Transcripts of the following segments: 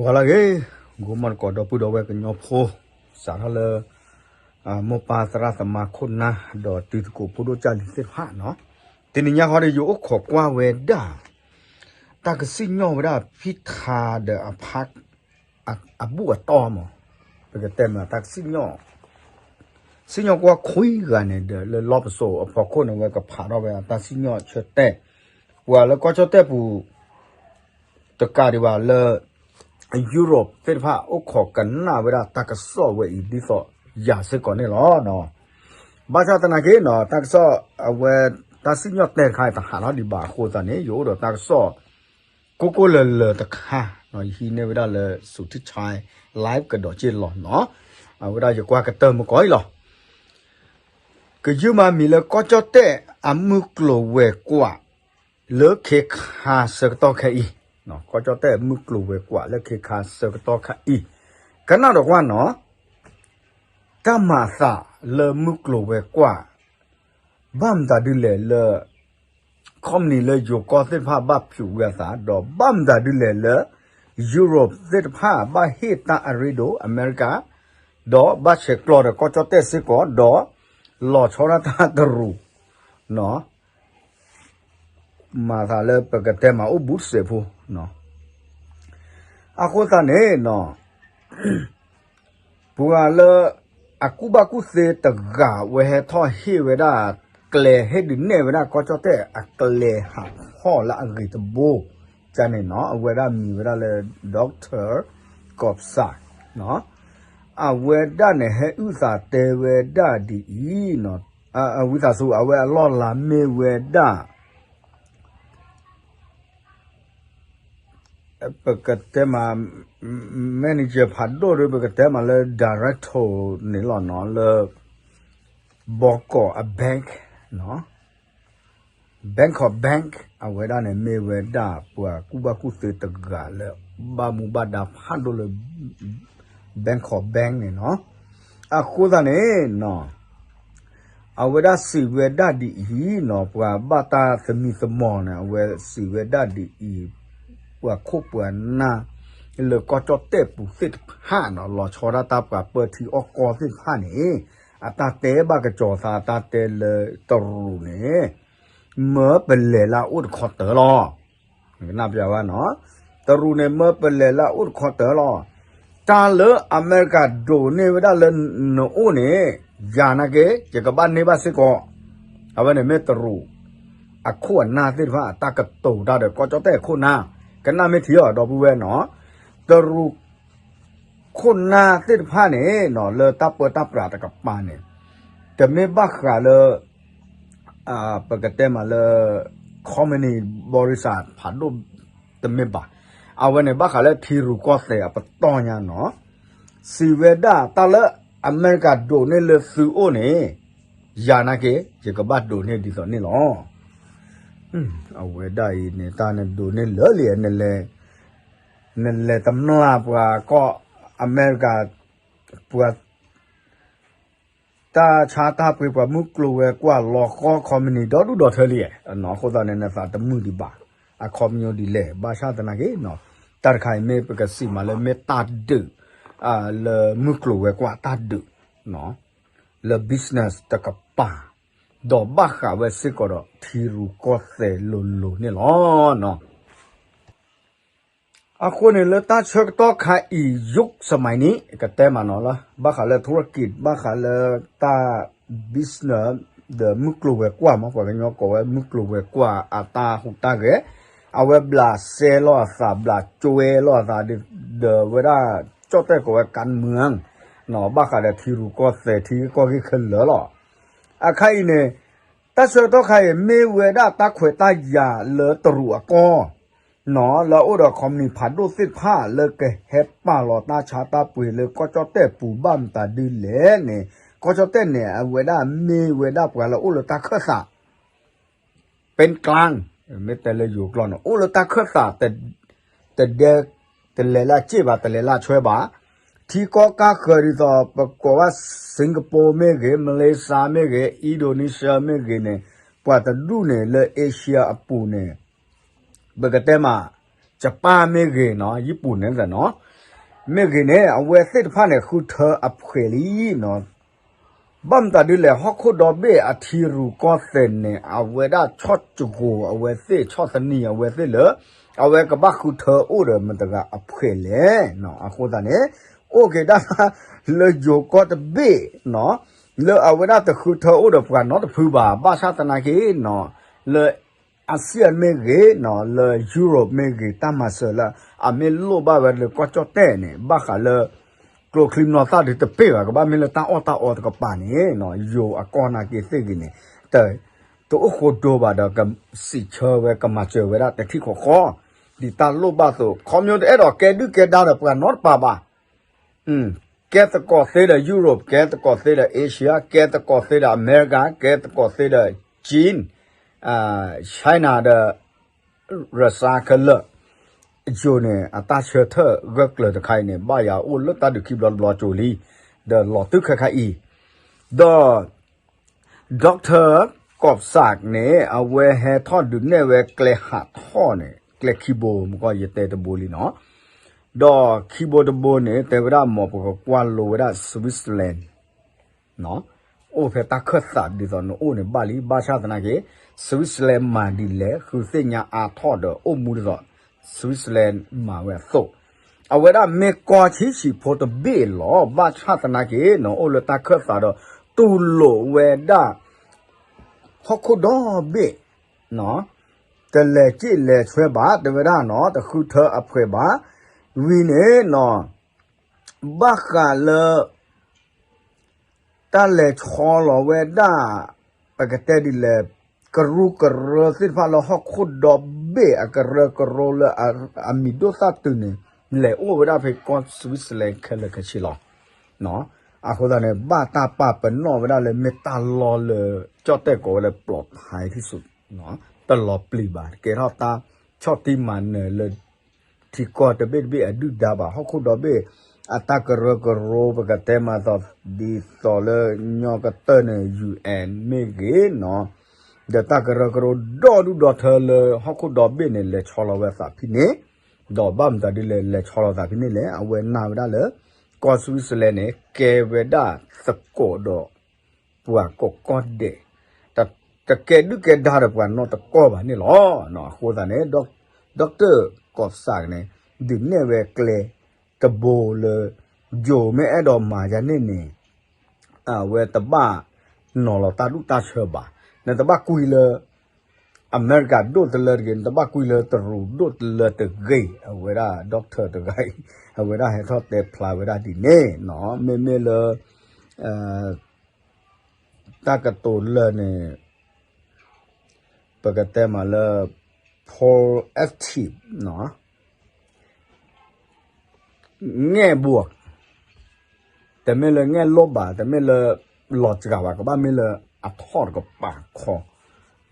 လၢဂ့ၤ, ဂိၤမီၢ်တကိးဒီပုၢ်ဒီဝဲၢ်ကညီဖိ, စးထီၣ်လၢ မိၢ်ပၢ်သရၣ်သမါခိၣ်နၢ် ဒီးတံၤသကိးဖိဒိၣ်ကၢ်လံၤသ့ၣ်တဖၣ်နီၤ, တနံၤညါဃီဒီး ယအိၣ်ခိးကွၢ်ဝဲဒၣ် တၢ်ကစံၣ်ညီၣ်ဝဲဒၣ်ဖံထါဒီးအဖါ အဘူၣ်အတီၢ်မး, ပကတဲမးတၢ်ကစံၣ်ညီၣ် စံၣ်ညီၣ်ကွီၢ်ခွံဂၤန့ၣ်ဒီး လၢလီၢ်ပစိာ်အဖီခိၣ်န့ၣ် အဝဲကဖးထီၣ်ဝဲအတၢ်စံၣ်ညီၣ်ဆၢတဲာ်, ပှၤလၢကီၢ်ကၠီၣ်တဲၣ်ပူၤ တကးဒံးဘၣ်လၢ Europe သ့ၣ်တဖၣ် အိၣ်ခိးကနၣ်ဝဲဒၣ်တၢ်ကစီၣ်ဝဲအံၤ ဒ်သိးယၤစ့ၢ်ကီးန့ၣ်လီၤ. ဘၣ်ဆၣ်သနာ်က့နီၤ တၢ်ကစီၣ်အဝဲ တၢ်စံၣ်ညီၣ်တဲာ်တခါအံၤ တဟးထီၣ်ဒံးဘၣ်အဃိသတးန့ၣ် ယအိၣ်ဒီးတၢ်ကစီၣ် ကိၢ်ကိၢ်လၢၤလၢၤတခါနီၤ, ယဟံးန့ၢ်ဝဲဒၣ်လၢ Suthi Chai Live ကဒီးက့ၢ်လီၤနီၤ, အဝဲဒၣ်ယကွၢ်ကတၢၢ်မုၢ်ကီၢ်အံၤလီၤ. ကယုၢ်မးမံၤလၢကီၢ်ကၠီၣ်တဲၣ်အမုၢ်ကျိၤဝဲၤကွာ် လၢခ့ခါဆၢကတီၢ်ခဲအံၤ, ကီၢ်ကၠီၣ်တဲၣ်မုၢ်ကျိၤဝဲၤကွာ်လၢခ့ခါဆၢကတီၢ်ခဲအံၤ, ကနၣ်ဒီးကွၢ်နီၤ တၢ်မၤအသးလၢမုၢ်ကျိၤဝဲၤကွာ် ဘၣ်မတၤဒ်လဲၣ်လၢ ခီပနံၣ်လၢယိၤကီၢ်သ့ၣ်တဖၣ်ဘၣ်ဖျိးဝံၤအသး ဒီးဘၣ်မတၤဒ်လဲၣ်လၢ Europe သ့ၣ်တဖၣ်ဘၣ်ဟ့ၣ်တၢ်အရ့ဒိၣ် အမဲရကၤ ဒီးဘၣ်ဆဲးကျိးဒီးကီၢ်ကၠီၣ်တဲၣ်စ့ၢ်ကီး ဒီးလီၤဆီဒၣ်တၢ်တရူး မၤသးလၢပကတဲမၤအိၣ်ဘူးစဲးဖိ အဃိသတးန့ၣ်နီၤ ပှၤလၢအကူၣ်ဘၣ်ကူၣ်သ့တဂၤ အဝဲဟဲထီၣ်ဟ့ၣ်ဝဲဒၣ် ကျဲဟ့ၣ်ဒုးနဲၣ်ဝဲဒၣ် ကီၢ်ကၠီၣ်တဲၣ်အကျဲဟးဖီၣ်လၢအဂ့ၤတဘိ ကန့ၣ်နီၤ အဝဲဒၣ်မံၤဝဲဒၣ်လၢ Doctor Gobsai နီၤ အဝဲဒၣ်န့ၣ် ဟဲအုၣ်သးတဲဝဲဒၣ်ဒ်အံၤနီၤ ဝံသးစူၤ အဝဲအလီၢ်လၤမ့ၢ်ဝဲဒၣ် ပကတဲမး manager ဖးဒိၣ်ဒီး ပကတဲမးလၢ director န့ၣ်လီၤနီၤ လၢ ဘီကီၢ်အ bank နီၤ Bank of Bank အဝဲဒၣ်န့ၣ် မ့ၢ်ဝဲဒၣ်ပှၤကူၣ်ဘၣ်ကူၣ်သ့တဂၤလၢ ဘၣ်မူဘၣ်ဒါဖးဒိၣ်လၢ Bank of Bank န့ၣ်နီၤ အဃိသတးန့ၣ်နီၤ အဝဲဒၣ်စံးဝဲဒၣ်ဒ်အံၤနီၤ ပှၤဘၣ်တၢ်သမံသမိးန့ၣ် အဝဲစံးဝဲဒၣ်ဒ်အံၤ ပှၤခိၣ်ပှၤနၢ် လၢကီၢ်ကၠီၣ်တဲၣ်ပူၤသ့ၣ်တဖၣ်နီၤ လီၤဆီဒၣ်တၢ်ပှၤပၢထံအီၣ်ကီၢ်သ့ၣ်တဖၣ်န့ၣ် အတၢ်တဲဘၣ်ကစီၤသး အတၢ်တဲလၢတရူးန့ၣ် မၢပလဲၤလၢအအိၣ်တခီတၢၤလီၤ. ကနၣ်ပျးဝဲနီၤ တရူးန့ၣ် မၢပလဲၤလၢအအိၣ်တခီတၢၤလီၤ. တၢ်လၢအမဲရကၤဒိးန့ၢ်ဝဲဒၣ်လၢနအိၣ်န့ၣ် ယၤနာ်က့ ယကဘၣ်န့ၢ်ဘၣ်စ့ၢ်ကီး. အဝဲန့ၣ်မ့ၢ်တရူး အခိၣ်အနၢ်သ့ၣ်တဖၣ် အတၢ်ကတိၤတၢ်ဒီးကီၢ်ကၠီၣ်တဲၣ်အခိၣ်နၢ် ကနၣ်မ့ၢ်ထံအီၤဒီပုၢ်ဝဲၢ်နီၤ တရူး ခိၣ်နၢ်သ့ၣ်တဖၣ်န့ၣ်နီၤ လၢတၢ်ပၢတၢ်ပြးတကပၤန့ၣ် တမ့ၢ်ဘၣ်ဃးလၢ ပကတဲမးလၢ ခီမနံၤ ဘီရံစၢ်ဖးဒိၣ် တမ့ၢ်ဘၣ်. အဝဲန့ၣ်ဘၣ်ဃးလၢထံရူၢ်ကီၢ်သဲးအပတီၢ်ညါနီၤ စံးဝဲဒၣ်တၢ်လၢအမဲရကၤဒိးန့ၢ်လၢသုအိၣ်န့ၣ် ယၤနာ်က့ ယကဘၣ်ဒိးန့ၢ်ဒ်သိးန့ၣ်လီၤ. အဝဲဒၣ်အံၤန့ၣ် တၢ်နဒိးန့ၢ်လၢာ်လံ နလဲၤတမျၢ်ပှၤကီၢ်အမဲရကၤ ပှၤ တၢ်ဆါတၢ်ပှ့ၤပှၤမုၢ်ကျိၤဝဲၤကွာ်လီၤဃီခီမနံၤဒီဒူၣ်ဒီထၢလံ. အဃိသတးန့ၣ် နသးတမုာ်ဒံးဘၣ် အခီပညီဒ်လဲၣ် ဘၣ်ဆၣ်သနာ်က့ တၢ်တခါအံၤမ့ၢ်ပကစံးမးလၢမ့ၢ်တၢ်ဒုး လၢမုၢ်ကျိၤဝဲၤကွာ်တၢ်ဒုး လၢ business တကပၤ ဒီးဘၣ်ဃးဝဲစ့ၢ်ကီးဒီးထံရူၢ်ကီၢ်သဲးလိၤလိၤန့ၣ်လီၤ. အဃိန့ၣ် လၢတၢ်ဆၢကတီၢ်ခါအံၤ ယုၢ်စမံၤန့ၣ် ကတဲမးနီၤလၢ ဘၣ်ဃးလၢ ထူရကံး ဘၣ်ဃးလၢတၢ် business ဒီးမုၢ်ကျိၤဝဲၤကွာ်မး ပှၤကညီကိးဝဲမုၢ်ကျိၤဝဲၤကွာ်အတၢ်ဟူးတၢ်ဂဲၤ အဝဲဘျးစဲလိာ်အသး ဘျးကၠွဲလိာ်အသး ဒီးဝဲဒၣ် ကၠီၣ်တဲၣ်ကိးဝဲ ကၢၣ်မၢၣ် ဘၣ်ဃးဒီးထံရူၢ်ကီၢ်သဲးထံကီၢ်ဂ့ၢ်ခဲလၢာ်လီၤ. အခါအံၤန့ၣ် တၢ်ဆၢကတီၢ်ခါအံၤ မ့ၢ်ဝဲဒၣ်တၢ်ခွဲးတၢ်ယာ်လၢတရူးအကီၢ် နီၤ လၢအအိၣ်ဒီး company ဖးဒိၣ်သ့ၣ်တဖၣ်လၢကဟဲပာ်လီၤတၢ်ဆါတၢ်ပှ့ၤလၢကီၢ်ကၠီၣ်တဲၣ်ပူၤဘၣ်မတၤဒ်လဲၣ်န့ၣ် ကီၢ်ကၠီၣ်တဲၣ်န့ၣ် အဝဲဒၣ်မ့ၢ်ဝဲဒၣ်ပှၤလၢအိၣ်လၢတၢ်ခၢၣ်သး ပ့ၣ်ကျါ မ့ၢ်တဲလၢယိၤကျိာ်န့ၣ် အိၣ်လၢတၢ်ခၢၣ်သး တဒဲ တလဲၤလၢအစ့ၣ်ဘၣ် တလဲၤလၢအဆွဲဘၣ် ထံကီၢ်ကၢ်ဃၢၤဒ်သိး ပကိးဝဲ Singapore မ့ၢ်ဂ့ၤ Malaysia မ့ၢ်ဂ့ၤ Indonesia မ့ၢ်ဂ့ၤန့ၣ် ပှၤတဒူၣ်န့ၣ် လၢ Asia အပူၤန့ၣ် ပကတဲမး Japan မ့ၢ်ဂ့ၤနီၤ ယံၣ်ပူၤန့ၣ်နီၤ မ့ၢ်ဂ့ၤန့ၣ် အဝဲသ့ၣ်တဖၣ်န့ၣ် ဃုထၢအဖှဲးလံနီၤ. ဘၣ်မတၤဒ်လဲၣ် ဟီၣ်ခိၣ်ဒီဘ့ၣ်အထံရူၢ်ကီၢ်သဲးန့ၣ် အဝဲဒၣ်ဆီၣ်ကၠိၤ အဝဲသ့ၣ်ဆီၣ်သနံးအဝဲသ့ၣ်လၢ အဝဲကဘၣ်ဃုထၢအိၣ်ဒီးမတၤတဂၤအဖှဲးလဲၣ်နီၤ. အဃိသတးန့ၣ် အိၣ်က့ၤဒၣ်လၢယိၤကီၢ်တဘ့ၣ်နီၤ လၢအဝဲဒၣ်တဃုထၢအိၣ်ဒီးပှၤနီတဖုဘၣ်. ဘၣ်ဆၣ်သနာ်က့နီၤ လၢ Asia မ့ၢ်ဂ့ၤနီၤ လၢ Europe မ့ၢ်ဂ့ၤ တၢ်မၤစၢၤလၢအမ့ၢ်လိၣ်ဘၣ်ဝဲလၢကီၢ်ကၠီၣ်တဲၣ်န့ၣ် ဘၣ်ဃးလၢ ကျိချံမျိာ်သၣ်ဒုးတပ့ၢ်ဘၣ် ကဘၣ်မ့ၢ်လၢတၢ်အီၣ်တၢ်အီတကပၤန့ၣ်နီၤ ယိၤအကီၢ်နာ်က့သ့ၣ်ဂ့ၤန့ၣ် တ တအိၣ်ဃိဒိဘၣ်ဒီး ကစံးဆၢဝဲ ကမၤစၢၤဝဲဒၣ်တထံၣ်ဃီဃီ ဒ်တၢ်လိၣ်ဘၣ်အသိး ခီဖျိတအဲၣ်ဒိးကဲဒုၣ်ကဲဒါဒီးပှၤနီတပၤဘၣ် ကဲသကိးသ့ဒီး Europe ကဲသကိးသ့ဒီး Asia ကဲသကိးသ့ဒီး America ကဲသကိးသ့ဒီး Chin China ဒီး Russia ခဲလၢာ် ယိၤန့ၣ် အတၢ်ဆၢထၢၣ်ဂၢၢ်ကျၢၤတခါအံၤန့ၣ် ဘၣ်ယၤအိၣ်လၢတၢ်ဒုးခံဘျီတဘျီကၠိၤလံ ဒီးလီၤတုၤခဲခါအံၤ ဒီး Doctor Gobsakh န့ၣ် အဝဲဟဲထီၣ်ဒုးနဲၣ်ဝဲကျဲဟးထီၣ်န့ၣ် ကျဲခံဘိ မ့ၢ်ကီယတဲတဘိလံနီၤ ဒီးခံဘိတဘိန့ၣ် တဲဝဲဒၣ်မ်ပကကွၢ်လိဝဲဒၣ် Switzerland အိၣ်ဖဲတၢ်ခၢၣ်သးဒ်သိးနအိၣ်န့ၣ်ဘၣ်လံ ဘၣ်ဆၣ်သနာ်က့ Switzerland မၤဒ်လဲၣ် ဃုသ့ၣ်ညါအါထီၣ်ဒီးအိၣ်မူဒ်သိး Switzerland မၤဝဲအသိး အဝဲဒၣ်မ့ၢ်ကီၢ်ဆံးဆံးဖိတဘ့ၣ်လီၤ ဘၣ်ဆၣ်သနာ်က့ အိၣ်လၢတၢ်ခၢၣ်သးဒီး တူၢ်လိာ်ဝဲဒၣ် ဟီၣ်ခိၣ်ဒီဘ့ၣ် တလဲၤစ့ၣ်လဲၤဆွဲဘၣ် တဲဝဲဒၣ်နီၤ တဃုထၢအဖှဲးဘၣ် ဝံၤန့ၣ်နီၤ ဘၣ်ဃးလၢ တၢ်လဲၤဆီလီၤဝဲဒၣ် ပကတဲဒ်လဲၣ် ကရူၢ်ကရၢသ့ၣ်တဖၣ်လၢဟီၣ်ခိၣ်ဒီဘ့ၣ်အကရၢကရိလၢအမံၤဒိၣ်သၣ်တုၤန့ၣ် လဲၤအိၣ်ဝဲဒၣ်ဖဲကီၢ် Switzerland ခဲလၢာ်ခဲဆ့လီၤ အဃိသတးန့ၣ် ဘၣ်တၢ်ပာ်ပနီၣ်ဝဲဒၣ်လၢမ့ၢ်တၢ်လီၢ်လၢ ကၠီၣ်တဲၣ်ကိးဝဲလၢ ပျီးဖးထံၣ်ဆူ တလီၤပျံၤဘၣ် တကဲထီၣ်တၢ်ဆီၣ်တံၢ်မၤနၢၤလၢ ထံကီၢ်တဘ့ၣ်တဘ့ၣ်အဒုၣ်ဒါဘၣ် ဟီၣ်ခိၣ်ဒီဘ့ၣ် အတၢ်ကရၢကရိ ပကတဲမးသိး ဒ်သိးလၢ ညီကတၢၢ်န့ၣ် UN မ့ၢ်ဂ့ၤနီၤ ဒီးတၢ်ကရၢကရိဒီဒူၣ်ဒီထၢလၢဟီၣ်ခိၣ်ဒီဘ့ၣ်န့ၣ် လဲၤဆီလီၤဝဲသးဖဲန့ၣ် ဒီးဘၣ်မတၤဒ်လဲၣ် လဲၤဆီလီၤသးဖဲန့ၣ်လဲၣ် အဝဲနာ်ဝဲဒၣ်လၢ ကီၢ် Switzerland န့ၣ် ကဲဝဲဒၣ်သကိးဒီး ပှၤကိးကီၢ်ဒဲး တကဲဒုၣ်ကဲဒါဒီးပှၤနီတကီၢ်ဘၣ်န့ၣ်လီၤ. အဃိသတးန့ၣ် ဒီကတၢၢ်ကီၢ်စးန့ၣ် ဒုးနဲၣ်ဝဲကျဲတဘိလၢ ယိၤမ့ၢ်အဲၣ်ဒိးမၤယၤန့ၣ်န့ၣ် အဝဲတဘၣ်နီၤလီၤတၢ်ဒူၣ်တၢ်ဆၢဘၣ်. နတဘၣ်ကွံလၢ အမဲရကၤဒိၣ်တလၢတဂ့ၤ, နတဘၣ်ကွံလၢတရူးဒိၣ်တလၢတဂ့ၤ, အဝဲဒၣ် doctor တဂၤအံၤ အဝဲဒၣ်ဟဲထီၣ်တဲဖျါဝဲဒၣ်ဒ်န့ၣ်နီၤ, မ့မ့ၢ်လၢ တၢ်ကတိၤလၢာ်န့ၣ် ပကတဲမးလၢ proactive နီၤ ငဲၢ်ဘှီး, တမ့ၢ်လၢငဲၢ်လိၣ်ဘၣ်, တမ့ၢ်လၢလီၤစှၤဘၣ်, ကဘၣ်မ့ၢ်လၢအထီၣ်တကပၤခီ,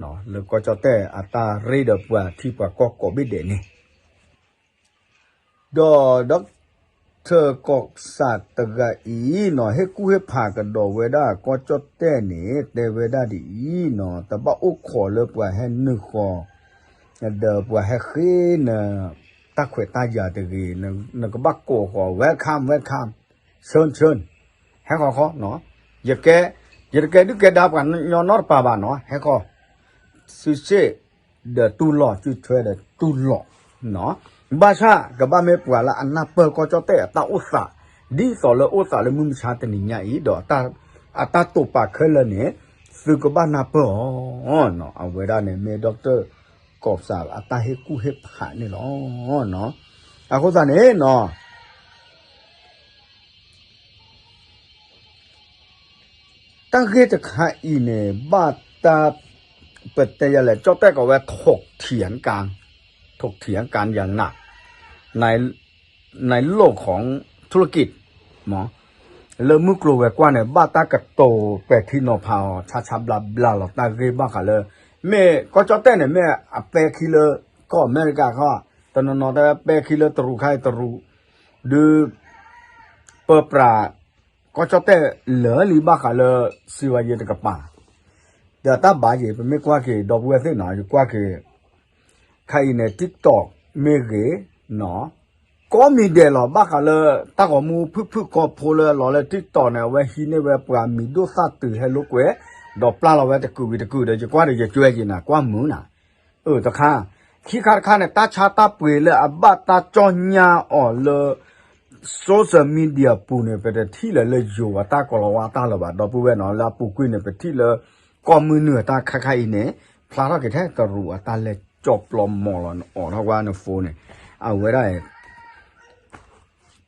လၢကီၢ်ကၠီၣ်တဲၣ်အတၢ်ရ့ဒီးပှၤထံပှၤကီၢ်ကိးဘ့ၣ်ဒဲးန့ၣ်, ဒီး doctor ကီၢ်စးတဂၤအံၤနီၤ ဟ့ၣ်ကူၣ်ဟ့ၣ်ဖးကဒီးဝဲဒၣ်ကီၢ်ကၠီၣ်တဲၣ်န့ၣ် တဲဝဲဒၣ်ဒ်အံၤနီၤ, တဘၣ်အိၣ်ခိးလၢပှၤဟဲနုာ်ဃီၤ ဒီးပှၤဟဲဃ့န တၢ်ခွဲးတၢ်ယာ်တဂ့ၤ, နကဘၣ်ကိးဃီၤ welcome welcome, ဆၢဆၢ, ဟဲဃီၤဃီ, ယကဲ, ယတကဲဒုၣ်ကဲဒါပှၤကညီနီတပၤဘၣ်နီၤ, ဟဲဃီၤ, စုစ့ၣ်ဒီးတူၢ်လိာ်, စုထွဲဒီးတူၢ်လိာ်, ဘၣ်ဆၣ် ကဘၣ်မ့ၢ်ပှၤလၢအနၢ်ပၢၢ်ကီၢ်ကၠီၣ်တဲၣ်အတၢ်အိၣ်သး, ဒ်သိးလၢအိၣ်သးလၢမုၢ်မဆါတနံၤညါအံၤ, ဒီးအတၢ်တိာ်ပာ်ခဲလၢာ်န့ၣ် သုကဘၣ်နၢ်ပၢၢ်အီၤ, အဝဲဒၣ်န့ၣ်မ့ၢ် doctor ကီၢ်စးအတၢ်ဟ့ၣ်ကူၣ်ဟ့ၣ်ဖးန့ၣ်လီၤ. အဃိသတးန့ၣ်နီၤ တၢ်ဂ့ၢ်တခါအံၤန့ၣ် ဘၣ်တၢ် ပတဲယၤလဲၣ် ကၠီၣ်တဲၣ်ကိးဝဲ ถกเถียงกัน, ถกเถียงกันอย่างหนัก ในโลกของธุรกิจ လၢမုၢ်ကျိၤဝဲၤကွာ်န့ၣ် ဘၣ်တၢ်ကတိၤပဲာ်ထံနီၤဖးအီၤ ဆါဆါဘျါဘျါလီၤ တၢ်ဂ့ၢ်ဘၣ်ဃးလၢ မ့ၢ်ကီၢ်ကၠီၣ်တဲၣ်န့ၣ် မ့ၢ်အပဲခံလၢ ကီၢ်အမဲရကၤခီ, တနီၤနီၤတဲပဲခံလၢတရူးခါအံၤတရူး, ဒုး ပၢပြး ကီၢ်ကၠီၣ်တဲၣ်လၢာ်လံဘၣ်ဃးလၢ စံးဝဲယဲတကပၤ, ဒီးတၢ်ဘၣ်ယံၤ ပမ့ၢ်ကွၢ်က့ၤ ဒီပုၢ်ဝဲၢ်သ့ၣ်နီၤ ယကွၢ်က့ၤ ခါအံၤန့ၣ် TikTok မ့ၢ်ဂ့ၤနီၤ, ကိးမံၤဒဲးလီၤ ဘၣ်ဃးလၢ တၢ်ဂီၤမူဖုၣ်ဖုၣ်ကိာ်ဖိလၢလီၤလၢ TikTok န့ၣ် အဝဲဟံးန့ၢ်ဝဲပှၤမံၤဒိၣ်သၣ်တုၤဟဲလိာ်ကွဲ ဒီးပျၢ်လီၤဝဲတကုာ်ဝံၤတကုာ်ဒီး ယကွၢ်ဒီးယကွဲယံၤနၤ ကွၢ်မုာ်နၤ အၢ တခါ, ခံခါတခါန့ၣ် တၢ်ဆါတၢ်ပှ့ၤလၢအဘၣ်တၢ်ကၠီၣ်ညါအီၤလၢ social media ပူၤန့ၣ် ပတထံၣ်လၢၤလၢယိၤအတၢ်ကလီၤဝါတၢ်လၢၤဘၣ် ဒီပုၢ်ဝဲၢ်နီၤ လၢအပူၤကွံာ်န့ၣ် ပထံၣ်လၢ ကီၢ်မုၢ်နုာ်အတၢ်ခါခါအံၤန့ၣ် ဖျါထီၣ်က့ၤထဲတရူးအတၢ်လဲၤကၠီၣ်ပျီမီၤလီၤ နအိးထီၣ်ကွၢ်န phone န့ၣ် အဝဲဒၣ်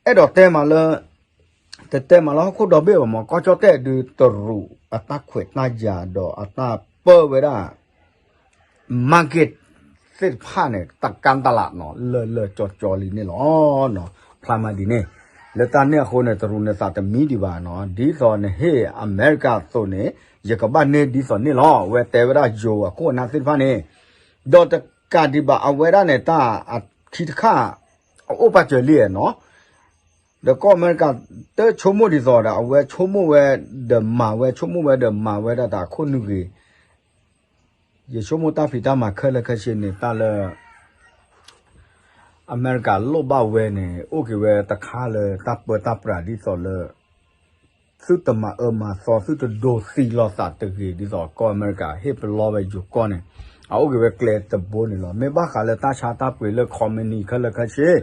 အဲၣ်ဒိးတဲမးလၢ တတဲမးလၢဟီၣ်ခိၣ်ဒီဘ့ၣ်ဘၣ်မး ကီၢ်ကၠီၣ်တဲၣ်ဒုးတရူးအတၢ်ခွဲးတၢ်ယာ်ဒီးအတၢ်ပၢဝဲဒၣ် market သ့ၣ်တဖၣ်န့ၣ် တကါတလးနီၤ လၢာ်လၢာ်ကၠီကၠီလံန့ၣ်လီၤ. ဖျါမးဒ်န့ၣ် လၢတၢ်န့ၣ်အဃိန့ၣ် တရူးနသးတမံဒံးဘၣ်နီၤ ဒ်သိးနဟ့ၣ်အမဲရကၤအသိးန့ၣ် ယကဘၣ်န့ၢ်ဒ်သိးန့ၣ်လီၤ. အဝဲတဲဝဲဒၣ်ယိၤအခိၣ်အနၢ်သ့ၣ်တဖၣ်န့ၣ် ဒီးတကးဒံးဘၣ်အဝဲဒၣ်န့ၣ် တၢ်အခံတခါ အအိၣ်ပာ်စၢၤလံနီၤ ဒီးကီၢ်အမဲရကၤ တဆိကမိၣ်ဒ်သိးဒီး အဝဲဆိကမိၣ်ဝဲဒီးမၤဝဲ ဆိကမိၣ်ဝဲဒီးမၤဝဲဒၣ်တၢ်အခိၣ်နုာ်ဂ့ၤ ယဆိကမိၣ်တၢ်ဖံးတၢ်မၤခဲလၢာ်ခဲဆ့န့ၣ် တၢ်လၢ အမဲရကၤလိၣ်ဘၣ်ဝဲန့ၣ် အိၣ်က့ၤဝဲတခါလၢတၢ်ပၢတၢ်ပြးဒ်သိးလၢ သုတမၤအၢမၤသီ သုတဒိးသံလီၤသးတဂ့ၤ ဒ်သိးကီၢ်အမဲရကၤဟ့ၣ်ပလီၢ်ဝဲယိၤကီၢ်န့ၣ် အအိၣ်က့ၤဝဲကျဲတဘိန့ၣ်လီၤ. မ့ၢ်ဘၣ်ဃးလၢတၢ်ဆါတၢ်ပှ့ၤလၢ company ခဲလၢာ်ခဲဆ့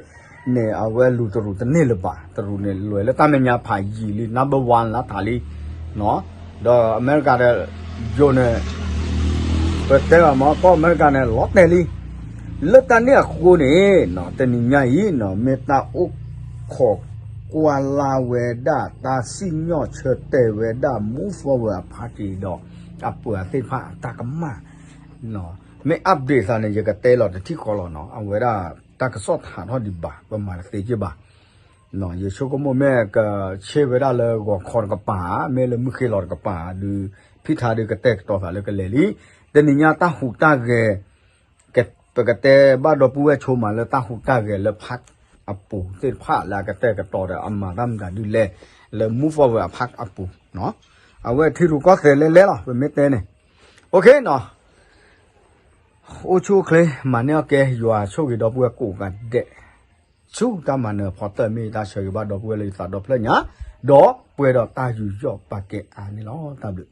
န့ၣ် အဝဲလူၤတရူးတန့ၢ်လၢၤဘၣ်. တရူးန့ၣ် လဲၤလၢတၢ်မဲာ်ညါဖးယံာ်လံ number one လၢထးလံ ဒီးအမဲရကၤဒီး ယိၤန့ၣ် ပတဲဘၣ်မ့ၢ် ကီၢ်အမဲရကၤန့ၣ် လီၤတဲာ်လံ. လၢတၢ်န့ၣ်အဃိန့ၣ် တနံၤညါအံၤ မ့ၢ်တၢ်အိၣ်ခိးကွၢ်လၢ်ဝဲဒၣ် တၢ်စံၣ်ညီၣ်ဆၢတဲာ်ဝဲဒၣ် Move Forward အ party ဒီး အပှၤသ့ၣ်တဖၣ်အတၢ်ကမၣ် မ့ၢ် update သးန့ၣ် ယကတဲလီၤတထံၣ်ဃီလီၤနီၤ အဝဲဒၣ်တၢ်ကစီၣ်ထးထီၣ်ဒံးဘၣ် ပမၤတသ့က့ဘၣ်. ယဆိကမိၣ်မ့ၢ်ကဆ့ဝဲဒၣ်လၢဂီၤခီတကပၤ မ့ၢ်လၢမုၢ်ဃ့လီၤတကပၤ ဒုး ဖံထါဒုးကတဲာ်ကတီၤသးလၢကလဲၤလံ. တနံၤညါတၢ်ဟူးတၢ်ဂဲၤ ပကတဲဘၣ်ဒီပုၢ်ဝဲၢ်ဆိမးလၢတၢ်ဟူးတၢ်ဂဲၤလၢ park အပူၤသ့ၣ်တဖၣ်လၢအကတဲာ်ကတီၤဒီးအမၤတၢ်မတၤဒုးလဲၣ် လၢ Move Forward အ park အပူၤ အဝဲထံရူၢ်ကီၢ်သဲးလဲၤလဲၤလီၤ ပမ့ၢ်တဲန့ၣ် OK နီၤ အိၣ်ဆူၣ်အိၣ်ချ့ မၤန့ၢ်အီၣ်ကဲ ယွၤဆိၣ်ဂ့ၤဒီပုၢ်ဝဲၢ်ကိးဂၤဒဲး ဆူတၢ်မၤနၢၤဖီတၢၢ် မ့ၢ်တၢ်ဆၢဂ့ၤဘၣ်ဒီပုၢ်ဝဲၢ်လၢယသးဒီဖျၢၣ်ညါ ဒီးပှဲၤဒီးတၢ်ယူးယီၣ်ပာ်ကဲအါန့ၣ်လီၤ. တၢ်ဘျုး